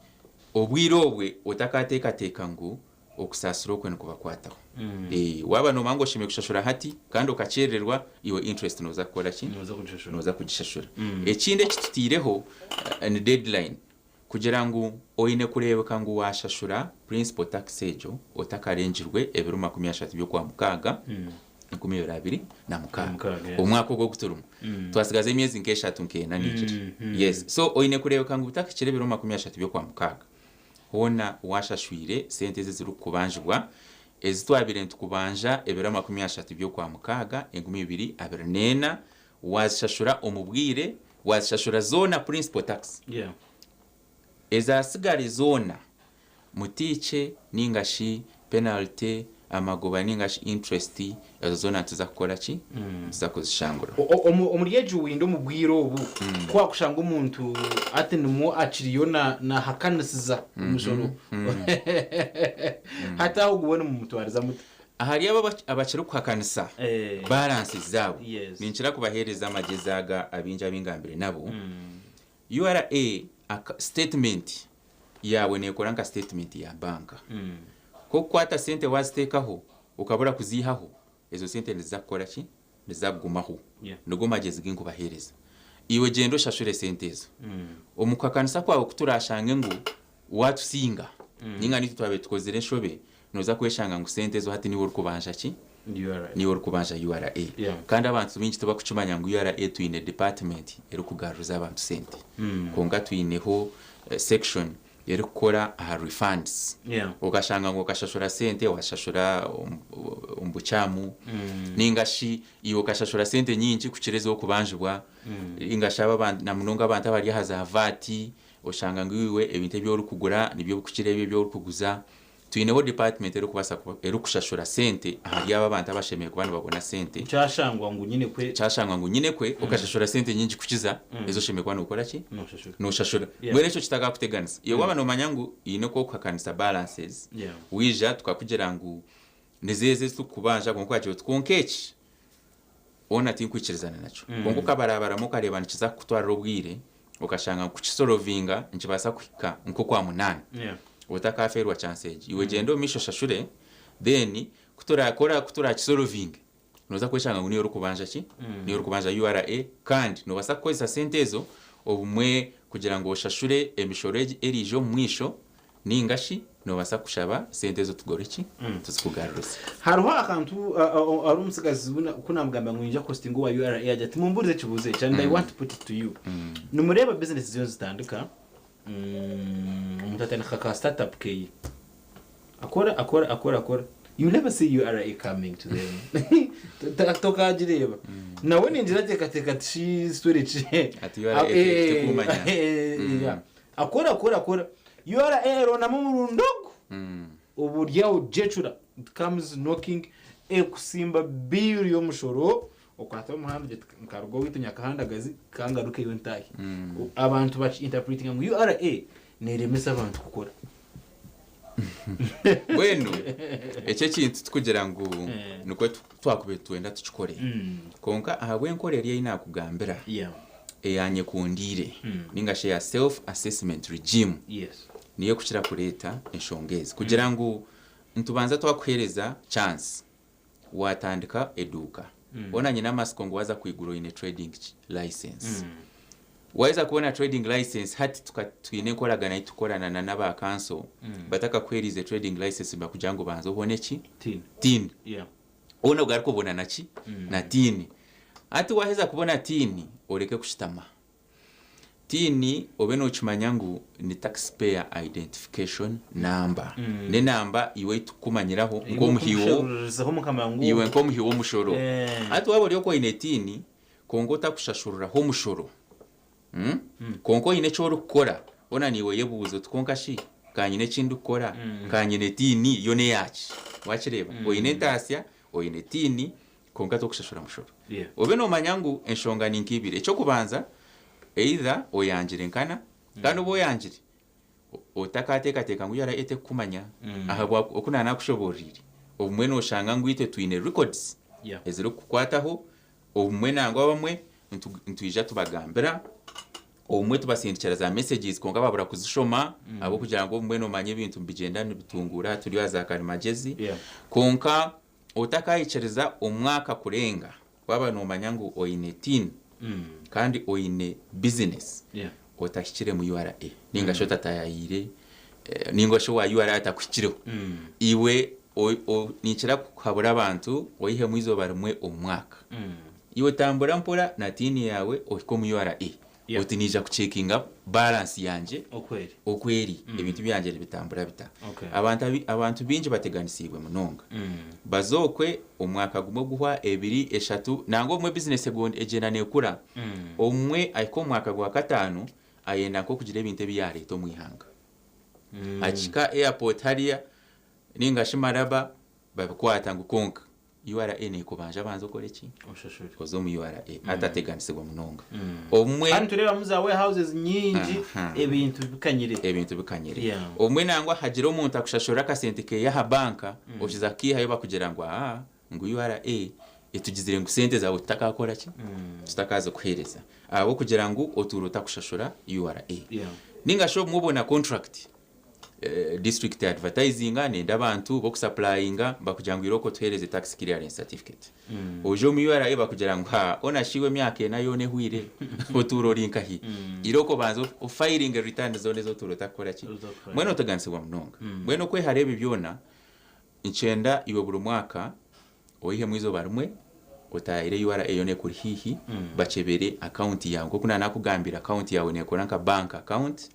obwire obwe otakateekateeka ngu okusaasira okwe nikubakwataho. Waaba noomanya ngu oshemereire kushashura hati kandi okakyerererwa, iwe interest nooza kukora ki? Nooza kugishashura. Ekindi eki tutaireho ni deadline kugira ngu oine kureebeka ngu waashashura principal tax egyo otakarengirwe ebiro 30 by'Okwamukaaga 2026, omwaka ogu ogu turimu. Twatsigaza emyezi nk'eshatu nk'ena ningira. Yes. So oine kureebeka ngu butakahikire ebiro 30 by'Okwamukaaga. Hoona waashashwire sente ezi ezirikukubanjibwa, ezi twabaire nitukubanja ebiro 30 by'Okwamukaaga 2024, waazishashura omu bwire, waazishashura zoona principal tax. Ezaatsigare zoona, mutiikye nainga shi penalty, amagoba nainga shi interest, ezo zoona nituza kukora ki? Nituza kuzishangura. Omuri egyo window omu bwire obu, ku waakushanga omuntu ati nimwo akiriyo naahakanisiza omushoro, hati aho gubone mumutwariza muta? Ahari abo abakirikuhakanisa balances zaabo, ninkira kubaheereza amagyezi aga abaingi abu ngambire nabo, URA statement yaawe neekora nka statement ya banka. Ku okukwata sente waaziteekaho okabura kuziihaho, ezo sente niziza kukora ki? Niziza kugumaho. Nigo magyezi gu nkubaheereza. Iwe gyenda oshashure sente ezo. Omu kuhakanisa kwawe ku turaashange ngu waatusinga, nainga naitwe twabaire tukozire enshobe, nooza kweshanga ngu sente ezo hati niiwe orikubanja ki? Niiwe orikubanja URA. Kandi abantu baingi tibakukimanya ngu URA twine department erikugaruza abantu sente. Kwonka twineho section erikukora aha refunds. Okashanga ngu okashashura sente wazishashura omu bukyamu, nainga shi iwe okashashura sente nyingi kukira ezi orikubanjibwa, nainga shi na munonga abantu abari aha za VAT, oshanga ngu iwe ebintu ebi orikugura nibyo birikukira ebi ebi orikuguza. Twineho department erikubaasa kuba erikushashura sente ahari abo abantu abashemereire kuba nibabona sente. Kyashangwa ngu nyine kwe. Kyashangwa ngu nyine kwe okashashura sente nyingi kukiza ezi oshemereire kuba nokora ki? Noshashura. Noshashura. Yeah. Mbwenu ekyo kitakakuteganisa. Iwe waaba nomanya ngu haine oku orikuhakanisa balances, Yeah. waija tukakugira ngu nizo ezi ezi turikukubanja kwonka okagira oti kwonka eki hoona tinkwikirizana nakyo. Kwonka okabarabaramu okareeba nikiza kukutwarira obwire, okashanga ngu kukisolovinga nikibaasa kuhika nk'Okwamunaana. Yeah. Otakaafeerwa chance egi. Iwe gyenda omu maisho oshashure, then ku turakora ku turakisolovinge, nooza kweshanga ngu niiwe orikubanja ki? Niiwe orikubanja URA kandi noobaasa kukozesa sente ezo obumwe kugira ngu oshashure emishoro egi eriija omu maisho Nainga shi noobaasa kushaba sente ezo tugore ki? Tuzikugarurize. Hariho akantu hariho omutsigazi ku naamugamba ngu niinyija kuhostinga owa URA agira ati mumbuurize ekibuuzo eki and I want to put it to you. Nimureeba bizinesi ziriyo nizitandika, omuntu atandika ka start up keye, akora akora akora akora, you never see URA coming to them. Tokagireeba. Nawe ningira ateekateeka ati shi story ki? Ati URA tekumanya. Akora akora akora. URA eronamu omurundi ogu obu ori aho jecura it comes knocking ekusimba bill y'omushoro okwata omuhanda ogira oti nkaruga owaitu Nyakahandagazi kangarukeyo ntaahe. Abantu baki interpretinga ngu URA neremesa abantu kukora. Mbwenu ekyo ekintu tikugira ngu nikwo twakubaire nitwenda tukikore kwonka ahabw'enkora eri ei naakugambira eya nyekundiire ninga shi eya self assessment regime niyo erikukira kureeta enshonga ezi kugira ngu nitubanza twakuheereza chance waatandika eduuka hoona nyine amatsiko ngu waaza kwigura oine trading ki license Waaheza kubona trading license hati twine enkoragana ei turikukorana na n'aba kanso batakakuheeriize trading license nibakugira ngu banza obone ki? Tin. Tin. Yeah. Hoona ogaruke obona na ki? Na tin. Hati waaheza kubona tin oreke kushutama. TIN obe nokimanya ngu ni Taxpayer Identification Number. N'enamba iwe ei tukukumanyiraho nk'omuhi wo iwe nk'omuhi w'omushoro. Hati waaba ori okwo oine TIN kwonka otakushashuriraho omushoro, kwonka oine eki orikukora, hoona naiwe oyebuuze oti kwonka shi ka nyine eki ndikukora, ka nyine TIN yo n'eyaaki? Wakireeba? Oine entaasya, oine TIN kwonka tokushashura mushoro. Obe nomanya ngu enshonga ni nk'ibiri. Eky'okubanza, either oyangire nkana, kandi obu oyangire, otakateekateeka ngu URA tekukumanya ahabwa oku naanakushoboororeire. Obumwe noshanga ngu itwe twine records ezirikukukwataho, obumwe nangwa abamwe nitwija tubagambira, Obumwe tubasindikira za messages kwonka babura kuzishoma ahabw'okugira ngu obumwe nomanya ebintu nibigyenda nibitunguura turi aha za karimagyezi. Kwonka otakayikiriza omwaka kurenga waaba nomanya ngu oine tin kandi oine business otahikire mu URA ninga shi otatayayiire ninga shi owa URA atakuhikireho iwe ninkira kuhabura abantu oyihemu eizooba rimwe omu mwaka. Iwe tambura mpora na tiini yaawe ohike omu URA oti naija kucekinga balance yangye oku eri, ebintu byangye nibitambura bita. Abantu baingi bateganisiibwe munonga. Baza okwe omwaka gumwe guhwa, ebiri, eshatu, nangwa obumwe bizinesi egyenda neekura. Obumwe ahika omu mwaka gwa kataano ayenda nk'okugira ebintu ebi yaareeta omu ihanga. Akihika airport hariya ninga shi Maraba babikwata ngu kwonka URA nekubanja banza okore ki? Oshashure. Oze omu URA atateganisibwa munonga. Obumwe Kandi nitureebamu za warehouses nyingi Aha. ebintu bikanyire. Ebintu bikanyire. Yeah. Obumwe nangwa hagira omuntu akushashurira akasente keye aha banka okiza kukiihayo bakugira ngu aa ngu URA etugizire ngu sente zaawe tutakakora ki? Tutakazikuheereza ahabw'okugira ngu otuura otakushashura URA. Yeah. Ninga shi obumwe obona contract District advertisinga nenda abantu bokusapurayinga bakugira ngu irooko otuhereze tax clearance certificate. Oije omu URA bakugira ngu haa ona shi iwe emyaka ena yoona ehweire otuura ori nkahi? Irooko obanze ofayiringe return zoona ezi otuura otakukora ki? Mbwenu oteganisibwa munonga. Mbwenu okwehara ebi byona nikyenda iwe buri mwaka Oihemu eizooba rimwe otaayire URA yoona ekuri haihi bakyebere akawunti yaawe. Nk'oku naanakugambire akawunti yaawe neekora nka bank account.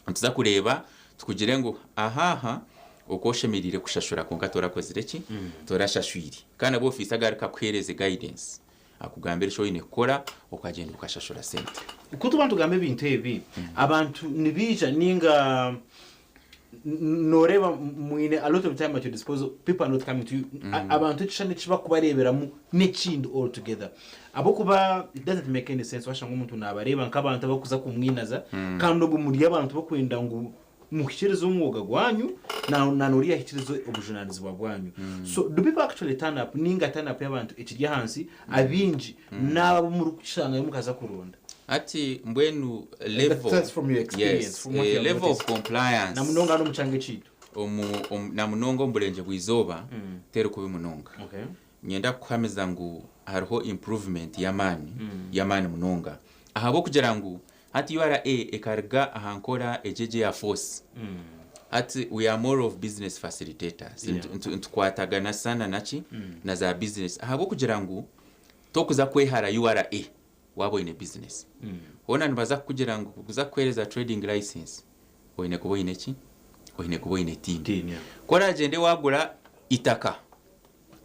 Nituza kureeba tukugire ngu aha aha oku oshemereire kushashura kwonka torakozire ki? Torashashwire. Kandi nabwo ofiisa agaruke akuheereze guidance akugambire eki oine kukora okagyenda okashashura sente. Ku tuba nitugamba ebintu ebi, abantu nibaija ninga Noreeba mwine a lot of time at your disposal, people are not coming to you. Abantu ekishushani eki bakubareeberamu n'ekindi all together. Ahabw'okuba it doesn't make any sense washanga omuntu naabareeba nk'abantu abarikuza kumwinaza kandi obwo muri abantu b'okwenda ngu muhikiirize omwoga gwanyu na na n'oriya ahikiirize obujunaanizibwa bwanyu. So do people actually turn up ninga turn up y'abantu ekiri ahansi, abaingi n'abo abu murikushangayo mukaza kuronda? Hati mbwenu level That's from your experience, yes, from what you have level of noticed. compliance Na munonga hanu omu kyanga ekyaitu. omu, omu, na munonga omu burengye bw'eizooba teri kubi munonga. Okay. Niinyenda kukuhamiza ngu hariho improvement y'amaani, y'amaani munonga. Ahabw'okugira ngu hati URA ekaruga aha nkora egyo egyo eya force. Hati we are more of business facilitators. Yeah. Nitukwatagana sana na ki? Na za business. Ahabw'okugira ngu tokuza kwehara URA waaba oine bizinesi. Hoona nibaza kukugira ngu kuza kukuheereza trading license oine kuba oine ki? Oine kuba oine TIN. TIN, yeah. Ku oragyende waagura eitaka,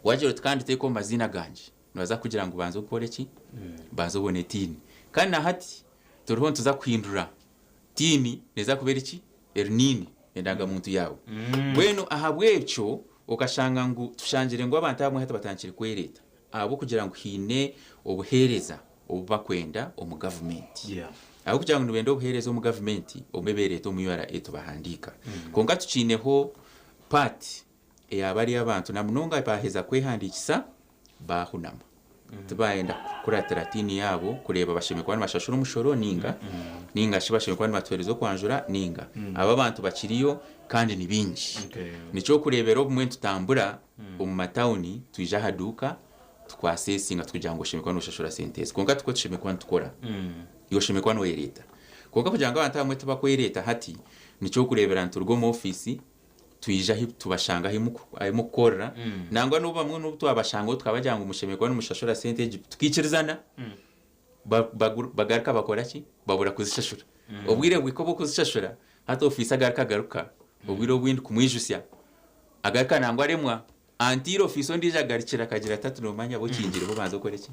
waagira oti ka nditeeke omu maziina gangye, nibaza kukugira ngu banza okore ki? Banza obone TIN. Kandi na hati turiho nituza kuhindura TIN neeza kuba eri ki? Eri niini, endangamuntu yaawe. Mbwenu ahabw'ekyo okashanga ngu tushangire ngu abantu abamwe hati batandikire kwereeta. Ahabw'okugira ngu haine obuheereza obu bakwenda omu gavumenti. Ahabw'okugira ngu nibenda obuheereza omu gavumenti, obumwe beereeta omu URA tubahandiika. Kwonka tukiineho part eya bariya abantu na munonga baaheza kwehandiikisa baahunama. Tibaayenda kukuratira tiini yaabo kureeba bashemereire kuba nibashashura omushoro ninga, ninga shi bashemereire kuba nibatuheereza okwanjura ninga. Abo abantu bakiriyo kandi ni baingi. Nikyo orikureebera obumwe nitutambura omu matawuni twija aha duuka tukwasesinga tukugira ngu oshemereire kuba noshashura sente ezi kwonka tikwo tushemereire kuba nitukora. Iwe oshemereire kuba noyereeta. Kwonka kugira ngu abantu abamwe tibakwereeta hati, nikyokureebera nituruga omu ofiisi twija ahi tubashanga ahi mukukorera nangwa n'obu bamwe n'obu twabashangaho tukabagira ngu mushemereire kuba nimushashura sente egi tukiikirizana. Bagaruka bakora ki? Babura kuzishashura. Obwire bwika obw'okuzishashura, hati ofiisa agaruka agaruka, obwire obundi kumwijutsya, agaruka nangwa aremwa, until ofiisa ondiijo agarukire akagira ati hati noomanya b'okingireho obanze okore ki?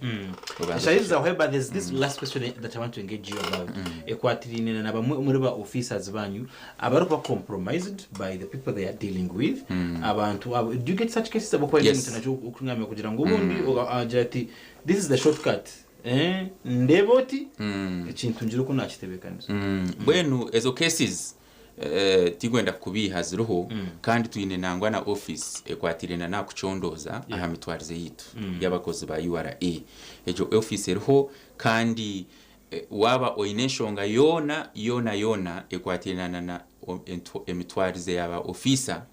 Obanze Shaiza, oshashure. however, there's this last question that I want to engage you about ekwatiraine na bamwe omuri ba officers banyu abarikuba compromised by the people they are dealing with. Abantu abo, do you get such cases abakuba Yes. omuntu nakyo okungambira kugira ngu obundi agira ati this is the shortcut. Eh, ndeeba oti ekintu ngire oku nakitebeekanisa. Mbwenu ezo cases tigwenda kukubiiha ziriho kandi twine nangwa na office ekwatiraine na nakucondooza aha mitwarize yitu y'abakozi ba URA. Egyo office eriho kandi waaba oine enshonga yoona yoona yoona ekwatiraine na emitwarize ya ba ofiisa,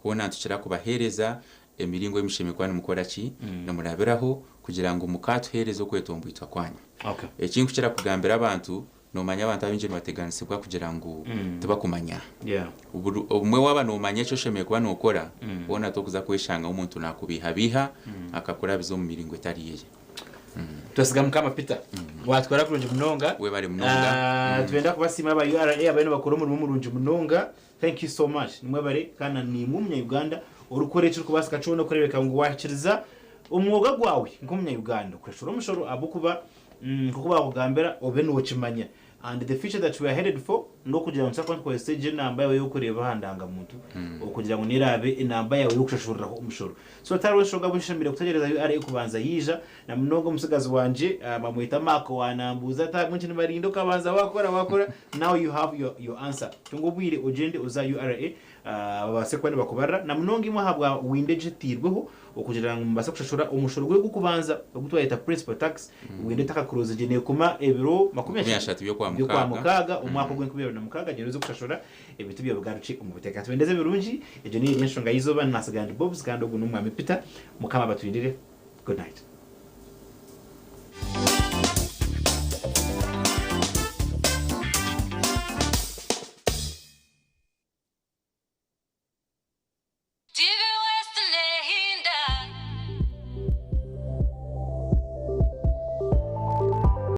hoona nitukira kubaheereza emiringo ei mushemereire kuba nimukora ki, nimurabiraho kugira ngu mukatuheereza okwetomboitwa kwanyu. Eki nkukira kugambira abantu, noomanya abantu abaingi nibateganisibwa kugira ngu tibakumanya. Obumwe waaba noomanya eki oshemereire kuba nookora, hoona tokuza kweshanga omuntu naakubeihabeiha akakurabiza omu miringo etari yeye. Twesiga Mukama Peter. Watwara kurungi munonga. Webare munonga. Nitwenda kubasiima aba URA abariyo nibakora omurimo murungi munonga. Thank you so much. Nimwebare kandi na niimwe omunya Uganda orikukora ekirikubaasika kyona kureebeka ngu waahikiriza omwoga gwawe nk'omunya Uganda okashashura omushoro ahabw'okuba nk'oku baakugambira obe nookimanya. And the future that we are headed for n'okugira ngu nituza kuba nitukozesa egyo enamba yaawe y'okureeba aha ndangamuntu okugira ngu n'eraabe enamba yaawe y'okushashuriraho omushoro. So tihariho nshonga ahabw'enki nshemereire kutegyereza URA kubanza yaija na munonga omutsigazi wangye bamweta Mark waanambuuza ati ahabw'enki nibarinda okabanza waakora waakora now you have your, your answer. Tunga obwire ogyende oze aha URA babaase kuba nibakubarira na munonga imwe ahabwa window egi etairweho okugira ngu mubaase kushashura omushoro gwe gw'okubanza ogu twayeta principal tax window etakakurozingye neekuma ebiro 30 by'okwa by'okwa mukaaga omwaka ogw'enkumi ibiri na mukaaga gyenda oze kushashura ebintu byawe bigarukye omu buteeka. Tubendeze ebirungi, egyo niyo eri enshonga y'eizooba. Naasiga ndi Bobs kandi ogu n'omwami Peter. Mukama abaturindire. Good night.